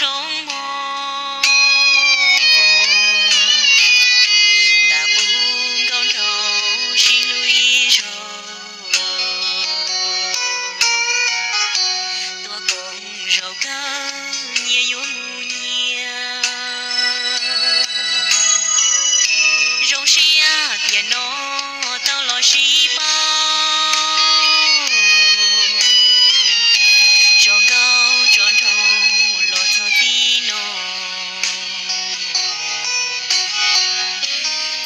Zoo mog, tas qub nkauj nraug sib hlub ib zaug, tuaj koom zaum kawg nyias yuav mus nyias. Zoo siab tiam no tau los sib paub, tso nkauj tso nraug los txog txij no.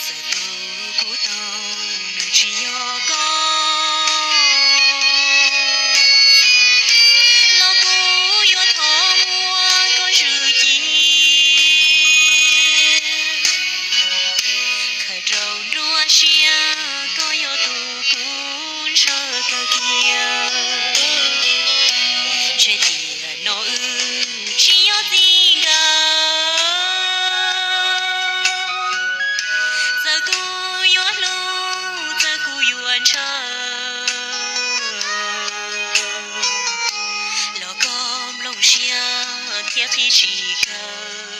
Txawm tus kuv tau nws tsis yog koj, los kuv yuav thov muab koj zwm cia. Khaws rau nruab siab koj yog tus kuv ntshaw kawg kiag. Ntshe tiam no wb tsis yog txij nkawm, txawm kuv yuav hlub txawm kuv yuav ntshaw, los koj nplooj siab thiab qhib tsis kaw.